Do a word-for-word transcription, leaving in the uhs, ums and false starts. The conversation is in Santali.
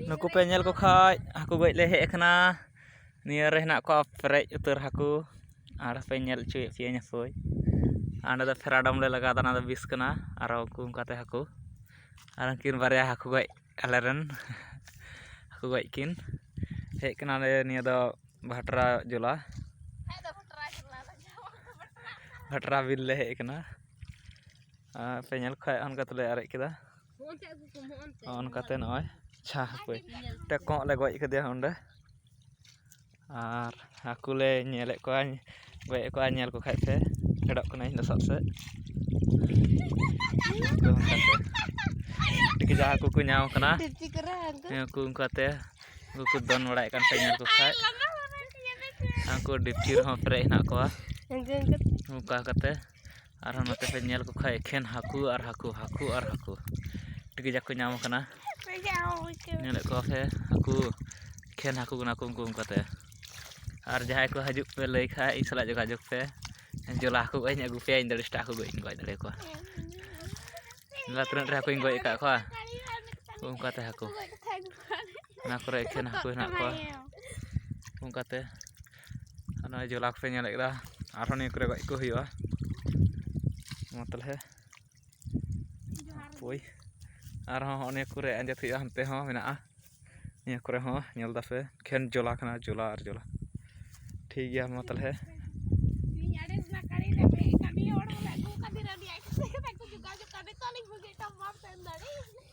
ᱱᱩᱠᱩ ᱯᱮ ᱧᱮᱞ ᱠᱚ ᱠᱷᱟᱡ, ᱦᱟᱹᱠᱩ ᱜᱚᱡ ᱞᱮ ᱦᱮᱡ ᱟᱠᱟᱱᱟ᱾ ᱱᱤᱭᱟᱹ ᱨᱮ ᱦᱮᱱᱟᱜ ᱠᱚᱣᱟ ᱯᱮᱨᱮᱡ ᱩᱛᱟᱹᱨ ᱦᱟᱹᱠᱩ᱾ ᱟᱨ ᱦᱟᱯᱮᱧ ᱧᱮᱞ ᱦᱚᱪᱚᱭᱮᱫ ᱯᱮᱭᱟᱧ ᱦᱟᱯᱳᱭ᱾ ᱟᱨ ᱚᱸᱰᱮ ᱫᱚ ᱯᱷᱮᱨᱟᱰᱚᱢ ᱞᱮ ᱞᱟᱜᱟᱣᱫᱟ, ᱚᱱᱟ ᱫᱚ ᱵᱤᱥ ᱠᱟᱱᱟ᱾ ᱟᱨ ᱩᱱᱠᱩ ᱚᱱᱠᱟᱛᱮ ᱦᱟᱹᱠᱩ, ᱟᱨ ᱩᱱᱠᱤᱱ ᱵᱟᱨᱭᱟ ᱦᱟᱹᱠᱩ ᱜᱚᱡ, ᱟᱞᱮᱨᱮᱱ ᱦᱟᱹᱠᱩ ᱜᱚᱡ ᱠᱤᱱ ᱦᱮᱡ ᱠᱟᱱᱟ᱾ ᱚᱸᱰᱮ ᱱᱤᱭᱟᱹ ᱫᱚ ᱵᱷᱟᱴᱨᱟ ᱡᱚᱞᱟ, ᱵᱷᱟᱴᱨᱟ ᱵᱤᱞ ᱞᱮ ᱦᱮᱡ ᱠᱟᱱᱟ᱾ ᱟᱨ ᱯᱮ ᱧᱮᱞ ᱠᱷᱟᱡ ᱚᱱᱠᱟ ᱛᱮᱞᱮ ᱟᱨᱮᱡ ᱠᱮᱫᱟ᱾ ᱦᱚᱸᱜᱼᱚᱱᱛᱮ ᱟᱹᱜᱩ ᱠᱚᱢ, ᱦᱚᱸᱜᱼᱚᱱᱛᱮ᱾ ᱦᱚᱸᱜᱼᱚ ᱱᱚᱝᱠᱟᱛᱮ ᱱᱚᱜᱼᱚᱭ, ᱟᱪᱪᱷᱟ, ᱦᱟᱯᱳᱭ, ᱧᱮᱞ ᱛᱮ ᱠᱚᱸᱜ ᱞᱮ ᱜᱚᱡ ᱠᱮᱫᱮᱭᱟ ᱚᱸᱰᱮ᱾ ᱟᱨ ᱦᱟᱹᱠᱩ ᱞᱮ ᱧᱮᱞᱮᱫ ᱠᱚᱣᱟ, ᱜᱚᱡ ᱮᱫ ᱠᱚᱣᱟ, ᱧᱮᱞ ᱠᱚ ᱠᱷᱟᱡ ᱯᱮ, ᱯᱷᱮᱰᱚᱜ ᱠᱟᱹᱱᱟᱹᱧ ᱞᱚᱥᱚᱫ ᱥᱮᱫ᱾ ᱩᱱᱠᱩ ᱚᱱᱠᱟᱛᱮ᱾ ᱴᱤᱠᱤ ᱡᱟᱦᱟᱸ ᱦᱟᱹᱠᱩ ᱠᱚ ᱧᱟᱢ ᱠᱟᱱᱟ, ᱴᱤᱯᱪᱤ ᱠᱚᱨᱮ ᱦᱟᱹᱠᱩ᱾ ᱦᱮᱸ, ᱩᱱᱠᱩ ᱚᱱᱠᱟᱛᱮ, ᱩᱱᱠᱩ ᱠᱚ ᱫᱚᱱ ᱵᱟᱲᱟᱭᱮᱫ ᱠᱟᱱ ᱠᱷᱟᱡ ᱧᱮᱞ ᱠᱚ ᱠᱷᱟᱡ᱾ ᱩᱱᱠᱩ ᱰᱤᱯᱪᱤ ᱨᱮᱦᱚᱸ ᱯᱮᱨᱮᱡ ᱦᱮᱱᱟᱜ ᱠᱚᱣᱟ᱾ ᱤᱱᱠᱟᱹ ᱤᱱᱠᱟᱹ ᱛᱮ᱾ ᱚᱱᱠᱟ ᱠᱟᱛᱮ ᱟᱨᱦᱚᱸ ᱱᱚᱛᱮ ᱯᱮ ᱧᱮᱞ ᱠᱚ ᱠᱷᱟᱡ ᱮᱠᱷᱮᱱ ᱦᱟᱹᱠᱩ ᱟᱨ ᱦᱟᱹᱠᱩ, ᱦᱟᱹᱠᱩ ᱟᱨ ᱦᱟᱹᱠᱩ᱾ ᱴᱤᱠᱤ ᱡᱟ ᱠᱚ ᱧᱟᱢ ᱠᱟᱱᱟ᱾ ᱧᱮᱞᱮᱫ ᱠᱚᱣᱟ ᱯᱮ ᱦᱟᱹᱠᱩ, ᱮᱠᱷᱮᱱ ᱦᱟᱹᱠᱩ ᱠᱟᱱᱟ ᱠᱚ ᱩᱱᱠᱩ ᱚᱱᱠᱟᱛᱮ᱾ ᱟᱨ ᱡᱟᱦᱟᱸᱭ ᱠᱚ ᱦᱤᱡᱩᱜ ᱯᱮ ᱞᱟᱹᱭ ᱠᱷᱟᱡ ᱤᱧ ᱥᱟᱞᱟᱜ ᱡᱳᱜᱟᱡᱳᱜᱽ ᱯᱮ᱾ ᱡᱚᱞᱟ ᱦᱟᱹᱠᱩ ᱜᱚᱡ ᱤᱧ ᱟᱹᱜᱩ ᱯᱮᱭᱟ, ᱤᱧ ᱫᱚ ᱟᱹᱰᱤ ᱥᱮᱛᱟᱜ ᱦᱟᱹᱠᱩ ᱜᱚᱡ ᱤᱧ ᱜᱚᱡ ᱫᱟᱲᱮᱭᱟᱠᱚᱣᱟ᱾ ᱡᱚᱞᱟ ᱛᱤᱱᱟᱹᱜ ᱰᱷᱮᱨ ᱦᱟᱹᱠᱩᱧ ᱜᱚᱡ ᱟᱠᱟᱫ ᱠᱚᱣᱟ, ᱚᱱᱠᱟᱛᱮ ᱦᱟᱹᱠᱩ᱾ ᱚᱱᱟ ᱠᱚᱨᱮ ᱮᱠᱷᱮᱱ ᱦᱟᱹᱠᱩ ᱦᱮᱱᱟᱜ ᱠᱚᱣᱟ᱾ ᱚᱱᱠᱟᱛᱮ ᱟᱨ ᱱᱚᱜᱼᱚᱭ ᱡᱚᱞᱟ ᱠᱚᱯᱮ ᱧᱮᱞᱮᱫ ᱠᱮᱫᱟ, ᱟᱨᱦᱚᱸ ᱱᱤᱭᱟᱹ ᱠᱚᱨᱮ ᱜᱚᱡ ᱠᱚ ᱦᱩᱭᱩᱜᱼᱟ᱾ ᱢᱟ ᱛᱟᱦᱞᱮ ᱦᱟᱯᱳᱭ, ᱟᱨᱦᱚᱸ ᱦᱚᱸᱜᱼᱚ ᱱᱤᱭᱟᱹ ᱠᱚᱨᱮ ᱟᱸᱡᱮᱫ ᱦᱩᱭᱩᱜᱼᱟ, ᱦᱟᱱᱛᱮ ᱦᱚᱸ ᱢᱮᱱᱟᱜᱼᱟ᱾ ᱱᱤᱭᱟᱹ ᱠᱚᱨᱮ ᱦᱚᱸ ᱧᱮᱞ ᱫᱟᱯᱮ, ᱮᱠᱷᱮᱱ ᱡᱚᱞᱟ ᱠᱟᱱᱟ, ᱡᱚᱞᱟ ᱟᱨ ᱡᱚᱞᱟ᱾ ᱴᱷᱤᱠ ᱜᱮᱭᱟ, ᱢᱟ ᱛᱟᱦᱞᱮ᱾ ᱤᱧ ᱟᱹᱰᱤ ᱚᱱᱟ ᱠᱟᱹᱲᱤ ᱨᱮ ᱢᱤᱫ ᱠᱟᱹᱢᱤ ᱦᱚᱲ ᱵᱚᱞᱮ ᱟᱹᱜᱩ ᱠᱟᱫᱮ ᱨᱮ ᱩᱱᱤ ᱟᱡ ᱛᱮᱜᱮ ᱛᱟᱠᱚ ᱡᱚᱜᱟᱡᱚᱜ ᱠᱟᱱ, ᱱᱤᱛᱚᱜ ᱞᱤᱧ ᱵᱩᱡᱷᱟᱹᱣ ᱮᱫ ᱛᱟᱢ, ᱵᱟᱢ ᱥᱮᱱ ᱫᱟᱲᱮᱭᱟᱜᱼᱟ᱾